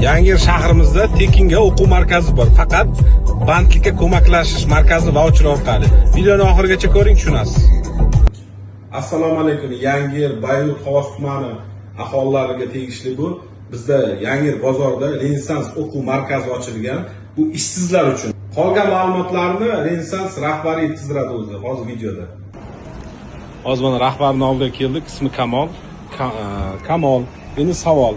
Yangiyer shahrimizda tekinga o'quv markazi bor. Faqat bandlikka ko'maklashish markazi vaucher orqali. Videoni oxirigacha ko'ring, tushunasiz. Assalomu alaykum. Yangiyer, Baylut, Xovos tumani aholilariga tegishli bu. Bizda Yangiyer bozorida Renessans o'quv markazi ochilgan. Bu ishsizlar uchun. Qolgan ma'lumotlarni Renessans rahbari yetkazadi o'zi hozir videoda. Hozir mana rahbarni oldiga keldik. Ismi Kamol. Kamol. Endi savol.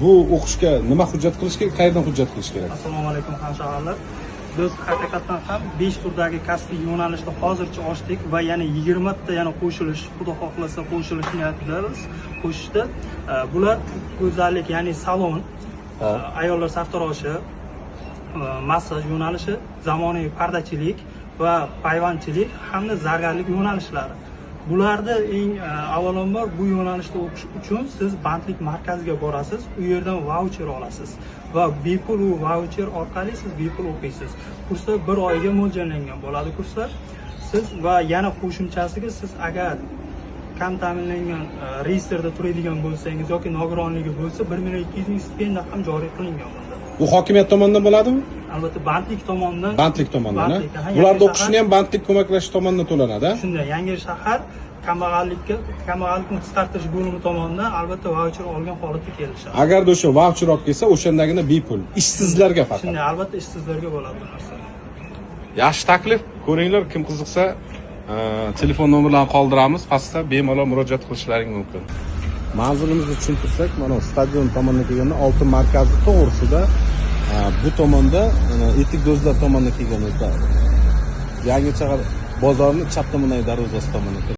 Bu o'qishga nima hujjat qilish kerak? Qayerdan hujjat qilish kerak? Assalomu alaykum, hamshaharlar. Biz haqiqatdan ham 5 turdagi kasbiy yo'nalishni hozircha ochdik va yana 20 ta yana qo'shilish, xudo xohlasa, qo'shilish niyatidamiz. Qo'shishda bular go'zallik, ya'ni salon, ayollar sartaroshi, massaj yo'nalishi, zamonaviy pardachilik va payvandchilik hamda zargarlik yo'nalishlari. Bularda eng avvalambor bu yo'nalishda o'qish uchun siz bandlik markaziga borasiz, u yerdan vaucher olasiz va bepul u vaucher orqali siz bepul o'qiysiz. Kurslar bir oyga mo'ljallangan bo'ladi kurslar. Siz va yana qo'shimchasiga siz agar kam ta'minlangan reyestrda turadigan bo'lsangiz yoki nogironligi bo'lsa, 1 200 000 stipendiya ham joriy qilingan bunda. Bu hokimiyat tomonidan bo'ladimi? Albatta, bandlik tomonidan. Bandlik tomonidan, a? Bandlik, aha, Bularda Yangiyer o'qishini ham bandlik ko'maklashish tomonidan to'lanadi, a? Shunday, Yangiyer shahar kambag'allikni qisqartirish bo'limi tomonidan, albatta, vaucher olgan holatda kelishadi. Agarda o'sha vaucher olib kelsa, o'shandagina bepul. Ishsizlarga faqat. Shunday, albatta, ishsizlarga bo'ladi bu narsa. Yaxshi taklif. Ko'ringlar, kim qiziqsa, telefon nomerlarini qoldiramiz pastda, bemalol murojaat qilishlaring mumkin. Manzilimizni tushuntirsak, mana stadion tomondan kelganda oltin markazi to'g'risida, bu tomonda etik do'stlar tomondan kelganimizda Yangi shahar bozorini chap tomondagi darvozasi tomonda.